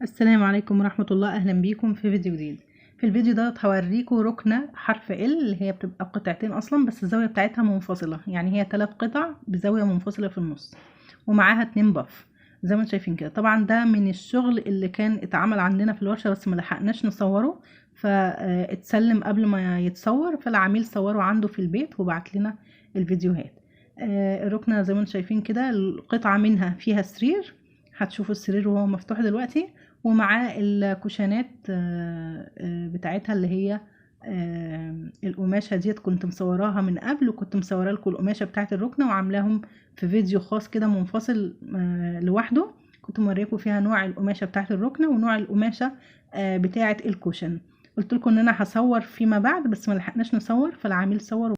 السلام عليكم ورحمة الله. أهلا بيكم في فيديو جديد. في الفيديو ده هوريكم ركنة حرف L اللي هي بتبقى قطعتين أصلا، بس الزاوية بتاعتها منفصلة، يعني هي 3 قطع بزاوية منفصلة في النص، ومعاها 2 puff زي ما انتم شايفين كده. طبعا ده من الشغل اللي كان اتعمل عندنا في الورشة، بس ما لحقناش نصوره، فاتسلم قبل ما يتصور، فالعميل صوره عنده في البيت وبعت لنا الفيديوهات. الركنة زي ما انتم شايفين كده، القطعة منها فيها سرير، هتشوفوا السرير وهو مفتوح دلوقتي، ومعاه الكوشنات بتاعتها اللي هي القماشة ديت، كنت مصوراها من قبل، وكنت مصوره لكم القماشة بتاعت الركنة وعاملاهم في فيديو خاص كده منفصل لوحده، كنت موريكم فيها نوع القماشة بتاعت الركنة ونوع القماشة بتاعت ال cushion. قلت لكم ان انا هصور فيما بعد، بس ما لحقناش نصور، فالعميل صور.